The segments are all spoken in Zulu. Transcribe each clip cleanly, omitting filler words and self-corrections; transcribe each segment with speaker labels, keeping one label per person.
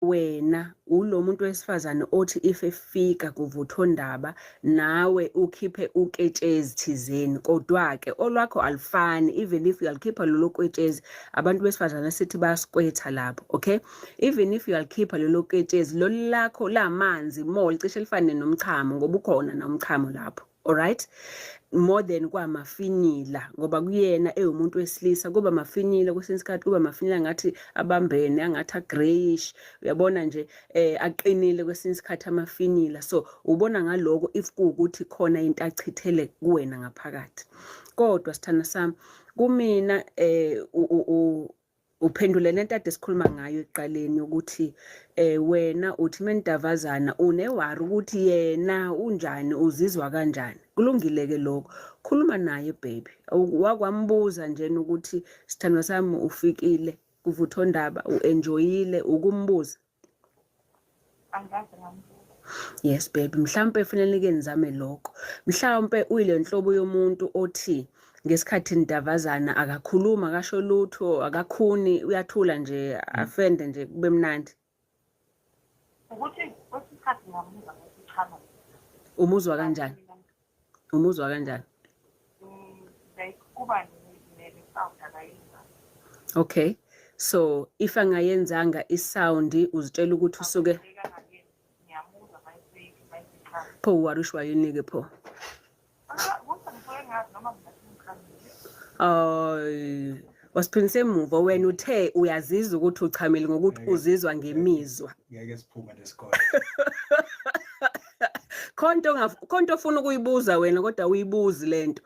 Speaker 1: Wena ulo muntu wesifazane othi if efika kuvuthondaba nawe ukhiphe uketshezi thizeni, kodwa-ke olwakho alufani. Even if uyalikhipha lolo ketshezi, abantu besifazane sithi bayaskwetha lapho, okay? Even if uyalikhipha lolo ketshezi, lolu lakho lamanzi more licishe lifane nomchamo, ngoba ukhona nomchamo lapho, alright? More than kwamafinyila, ngoba kuyena ewumuntu wesilisa kuba mafinyila kwesinye isikhathi, kuba mafinyila ngathi abambene, angathi agreyish, uyabona nje, aqinile kwesinye isikhathi amafinyila. So ubona ngaloko if kuwukuthi khona into achithele kuwena ngaphakathi. Kodwa sithanda sami, kumina uphendule lento ade sikhuluma ngayo ekuqaleni ukuthi wena uthi menidavazana unewari ukuthi yena unjani, uzizwa kanjani. Kulungile ke lokho, khuluma naye baby. Wakwambuza nje ukuthi sithandwa sami ufikile kuvuthondaba, uenjoyile, ukumbuza?
Speaker 2: Angikaze ngambuza.
Speaker 1: Yes baby, mhlawumbe kufanele ke nizame lokho. Mhlawumbe uyile nhlobo yomuntu othi ngesikhathi nidavazana akakhuluma, akasho lutho, akakhuni, uyathula nje, afende nje kube mnandi.
Speaker 2: Ukuthi kwesinye isikhathi ngamuzwa ngathi uchama.
Speaker 1: Umuzwa kanjani? Umuzwa kanjani?
Speaker 2: Like kuba ne-sound akayenza.
Speaker 1: Okay. So if angayenzanga isound uzitshela ukuthi usuke
Speaker 2: ngiyamuzwa mayisechama.
Speaker 1: Pho warishwa yini ke pho? Ay, wasiphindise emuva. Wena uthe uyazizwa ukuthi uchamile ngokuthi uzizwa ngemizwa.
Speaker 3: Ngeke siphume lesikole.
Speaker 1: Khonto ofuna ukuyibuza wena kodwa uyibuzi lento.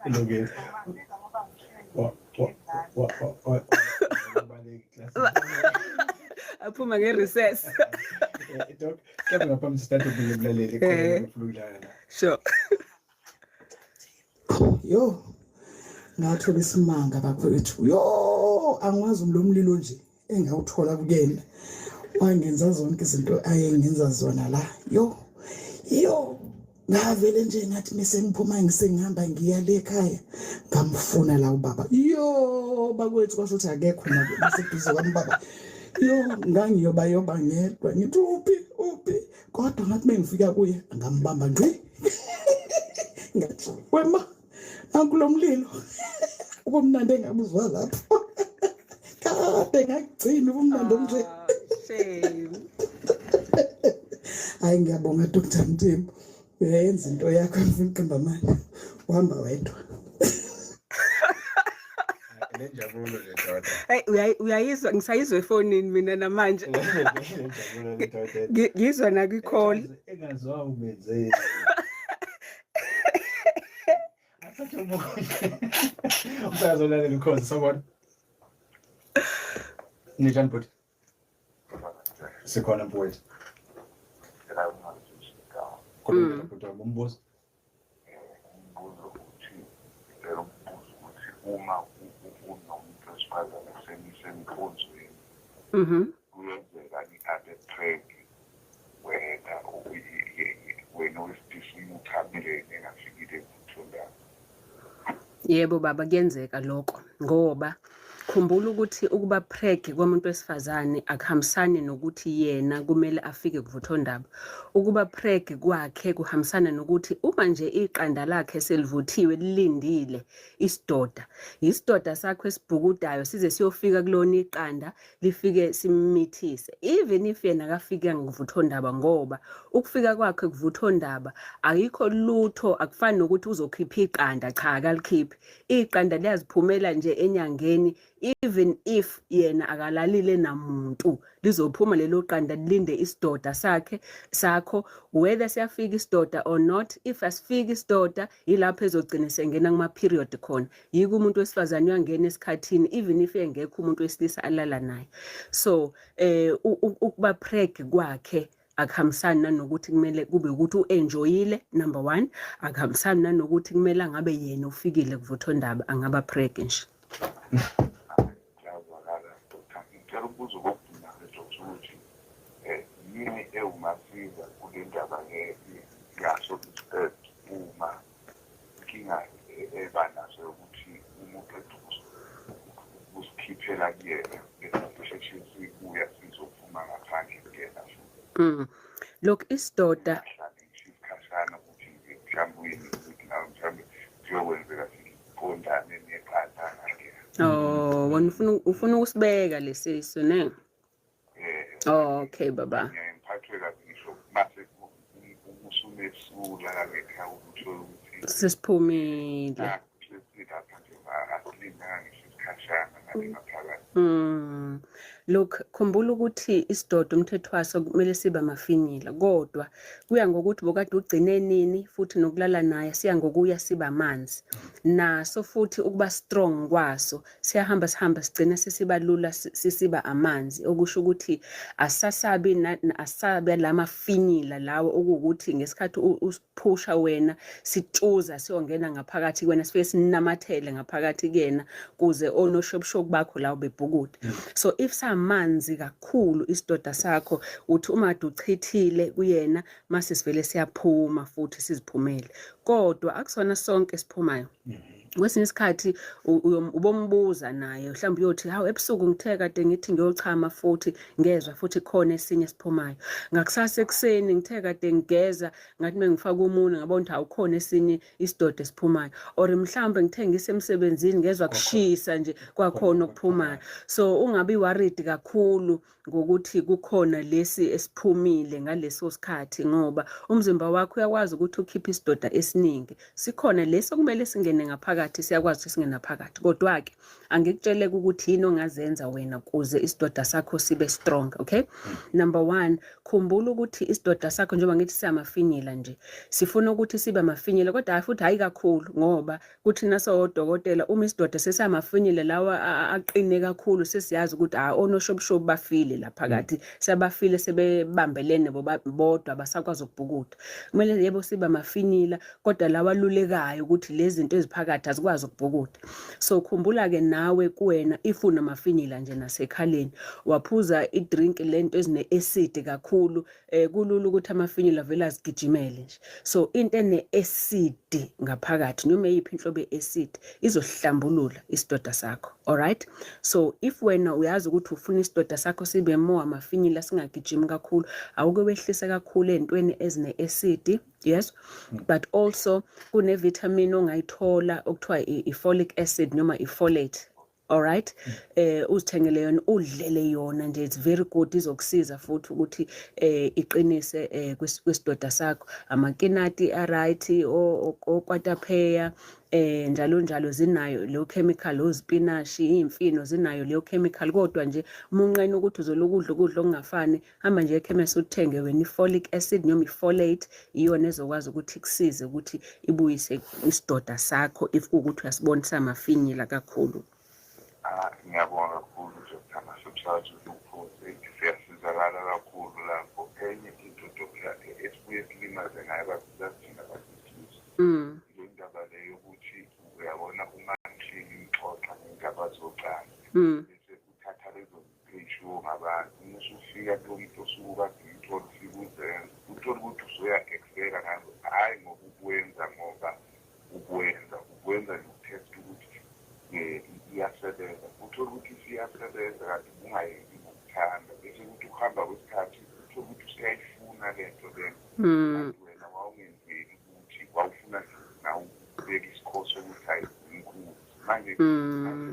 Speaker 3: Ilungile. Wa
Speaker 1: Aphuma nge-recess.
Speaker 3: Doc, kepha ngaphambi sithathe ubulele khona ufuna ukudlala la.
Speaker 1: Sure.
Speaker 4: Yo, ngathola isimanga bakwethu. Yo, angwazi lo mlilo nje engawuthola kuyena. Wangenza zonke izinto ayengenza zona la. Yo, yo, ngavele nje ngathi mese ngiphuma ngisengihamba ngiya le ekhaya, ngamfuna la ubaba. Yo, bakwethu kwasho ukuthi akekho nabo baseduze kwami baba. Yo, ngangiyoba yoba ngedwa ngithi uphi uphi, kodwa ngathi mengifika kuye ngambamba ngqi. Ngathi wema nanku lo mlilo ubumnandi engabuzwa lapho. Kade ngakugcina ubumnandi obunje.
Speaker 1: Shame.
Speaker 4: Hayi, ngiyabonga Dr. Mthembu, uyayenza into yakho, ngifuna uqamba amanga, uhamba wedwa.
Speaker 3: Le njabulo le ndoda.
Speaker 1: Hey, uyayizwa, ngisayizwa efonini mina namanje.
Speaker 3: Le njabulo le ndoda.
Speaker 1: Ngizwa na kwi-call.
Speaker 3: Engaziwa umenzeni. Athathe umukhonje. Umsakazo olalela ukhozi, sawubona. Ninjani bhuti? Sikhona mfowethu. Khuluma bhuti wami, umbuzo.
Speaker 5: Umbuzo uthi, ngicela ukubuza ukuthi uma unomuntu wesifazane senisenkonzweni, kuyenzeka abe preg, wena wena owesilisa uma uchamile yena engafikile ekuvuthondaba?
Speaker 1: Yebo baba, kuyenzeka lokho, ngoba khumbula ukuthi ukuba preg komuntu wesifazane akuhambisani nokuthi yena kumele afike kuvuthondaba. Ukuba preg kwakhe kuhambisana nokuthi uma nje iqanda lakhe selivuthiwe lilindile isidoda, isidoda sakho esibhukudayo size siyofika kulona iqanda, lifike simithise, even if yena akafika ngokuvuthondaba, ngoba ukufika kwakhe kuvuthondaba ayikho lutho, akufani nokuthi uzokhipha iqanda. Cha, akalikhiphi iqanda, liyaziphumela nje enyangeni. Even if yena akalalile namuntu, lizophuma lelo qanda, lilinde isidoda sakhe sakho, whether siyafika isidoda or not. If asifiki isidoda, yilapho ezogcina sengena kuma-period khona. Yiko umuntu wesifazane uyangena esikhathini even if engekho umuntu wesilisa alala naye. So ukuba preg kwakhe akuhambisani nanokuthi kumele kube ukuthi u-enjoyile, number one, akuhambisani nanokuthi kumele angabe yena ufikile kuvuthondaba, angaba preg nje.
Speaker 5: Kuyazwakala, Dr. Ngicela ukubuza okokugcina-ke, Dr, ukuthi yini ewumasiza kule ndaba yaso ispread, uma inkinga eba naso yokuthi umuntu ethi ukusikhiphela kuyena bese sibuya.
Speaker 1: Look, isidoda
Speaker 5: Singahlali ngisho isikhashana ukuthi nje mhlawumbe uyini ukuthi nawe mhlawumbe kuyokwenzeka siqondane neqanda ngaleya.
Speaker 1: Oh, wena ufuna ukusibeka lesisu, ne?
Speaker 5: Eh.
Speaker 1: Oh, okay baba.
Speaker 5: Ngiyaye ngiphathwe kabi ngisho mase usunesula ngekhaya, uthole ukuthi
Speaker 1: Sesiphumile.
Speaker 5: Nakhu sesilapha nje, asilindanga ngisho isikhashana ngale ngaphakathi.
Speaker 1: Look, khumbula ukuthi isidoda umthetho waso kumele sibe amafinyila, kodwa kuya ngokuthi bokade ugcine nini futhi nokulala naye, siya ngokuya siba amanzi. Naso futhi ukuba strong kwaso siyahamba sihamba sigcina sisiba lula, sisiba amanzi, okusho ukuthi asasabi asabi lamafinyila lawo okuwukuthi ngesikhathi usiphusha wena sitshuza siyongena ngaphakathi kuwena, sifike sinamathele ngaphakathi kuyena kuze onoshobushoku bakho lawo bebhukude. So if samanzi kakhulu isidoda sakho, uthi uma kade uchithile kuyena mase sivele siyaphuma futhi siziphumele, kodwa akusona sonke esiphumayo. Kwesinye isikhathi ubombuza naye, mhlawumbe uyothi, "Hawu, ebusuku ngithe kade ngithi ngiyochama futhi ngezwa futhi khona esinye esiphumayo. Ngakusasa ekuseni ngithe kade ngigeza, ngathi mengifaka umunwe ngabona ukuthi awukhona esinye isidoda esiphumayo, or mhlawumbe ngithe ngisemsebenzini ngezwa kushisa nje, kwakhona okuphumayo." So ungabi worried kakhulu ngokuthi kukhona lesi esiphumile ngaleso sikhathi, ngoba umzimba wakho uyakwazi ukuthi ukhiphe isidoda esiningi. Sikhona lesi okumele singene ngaphakathi, siyakwazi ukuthi singene ngaphakathi. Kodwa-ke angikutsheleke ukuthi yini ongazenza wena kuze isidoda sakho sibe strong, okay? Number one, khumbula ukuthi isidoda sakho, njengoba ngithi siyamafinyila nje, sifuna ukuthi sibe amafinyila, kodwa hhayi futhi hhayi kakhulu, ngoba kuthina sowodokotela uma isidoda sesamafinyila lawa aqine kakhulu, sesiyazi ukuthi ah, onoshobushobu bafile la phakathi, sebafile, sebebambelene bodwa, abasakwazi ukubhukuda. Kumele yebo sibe amafinyila, kodwa lawa alulekayo ukuthi lezi zinto eziphakathi azikwazi ukubhukuda. So khumbula-ke nawe kuwena, if unamafinyila nje nasekhaleni, waphuza i-drink lento ezine-acid kakhulu, kulula ukuthi amafinyila vele azigijimele nje. So into ene-acid ngaphakathi, noma eyiphi inhlobo ye-acid, izohlambulula isidoda sakho, alright? So if wena uyazi ukuthi ufuna isidoda sakho sibe more amafinyila, singagijimi kakhulu, awuke wehlise kakhulu ey'ntweni ezine-acid, yes. But also kune-vitamin ongayithola okuthiwa i-folic acid noma i-folate, alright? Uzithengele yona, udlele yona nje, it's very good, izokusiza futhi ukuthi iqinise kwisidoda sakho. Amakinati a-right, okwatapheya, njalo njalo, zinayo leyo chemical, ozipinashi, iy'mfino zinayo leyo chemical. Kodwa nje munqena ukuthi uzolokudla ukudla okungafani, hamba nje ekhemesi uthenge wena i-folic acid noma i-folate, iyona ezokwazi ukuthi ikusize ukuthi ibuyise isidoda sakho if kuwukuthi uyasibona samafinyila kakhulu.
Speaker 5: Ah, ngiyabonga kakhulu Dr. Masomsakazo ukhozi, siyasizakala kakhulu lapho. Enye into, Dr., esibuye silimaze ngayo kakhulukazi thina babesilisa, le ndaba le yokuthi uyabona uma ngihleli ngixoxa ngendaba zocansi, bese uthatha lezo zinto ey'shiwo ngabantu, uma usufika kulo muntu osuke ukade umthola, ufike uzenza, uthole ukuthi usuya-excela ngazo, hhayi ngoba ubuwenza, ngoba ubuwenza nje uku-test ukuthi iyasebenza, uthole ukuthi isiyasebenza kanti ubungayenzi ngokuthanda, bese kuthi ukuhamba kwesikhathi uthole ukuthi usuyayifuna le nto lena, kanti wena wawungenzeli ukuthi wawufuna nje nawe ukubeka isikhoso ukuthi hayi, inkunzi manje,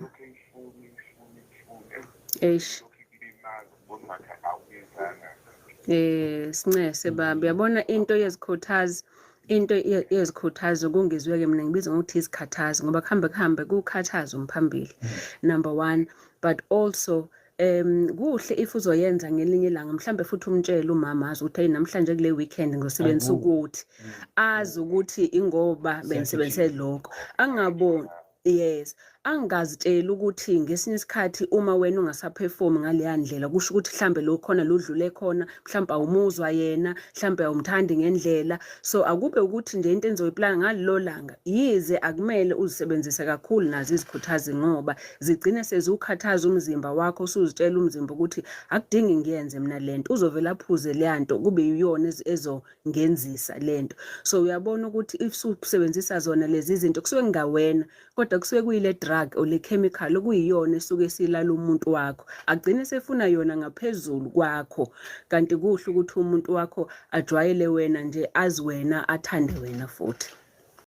Speaker 5: lokhu eyifuni ifuni ifuni.
Speaker 1: Eish.
Speaker 5: Lokhu ikulimaza, ubona ngathi awuyenzanga.
Speaker 1: Sincese baba, uyabona into yezikhuthazi, into yezikhuthazo kungizwe-ke mina ngibiza ngokuthi izikhathazi, ngoba kuhambe kuhambe kukhathaza umphambili, number one. But also kuhle if uzoyenza ngelinye ilanga mhlambe futhi umtshele umama, azi ukuthi hey, namhlanje kule weekend ngizosebenzisa ukuthi azi ukuthi ingoba bengisebenzise lokho, angaboni. Yes, angazitsheli ukuthi ngesinye isikhathi uma wena ungasa-perform ngaleya ndlela, kusho ukuthi mhlambe lo khona ludlule khona, mhlambe awumuzwa yena, mhlambe awumthandi ngendlela. So akube ukuthi nje into enizoyiplana ngalelo langa, yize akumele uzisebenzise kakhulu nazo izikhuthazi, ngoba zigcine seziwukhathaza umzimba wakho, usuzitshela umzimba ukuthi akudingi ngiyenze mina lento, uzovela aphuze leya nto kube yiyona ezongenzisa lento. So uyabona ukuthi if usebenzisa zona lezi zinto kusuke kungawena, kodwa kusuke kuyile drug. drug or le chemical okuyiyona esuke silala umuntu wakho, agcine sefuna yona ngaphezulu kwakho. Kanti kuhle ukuthi umuntu wakho ajwayele wena nje, azi wena, athande wena futhi.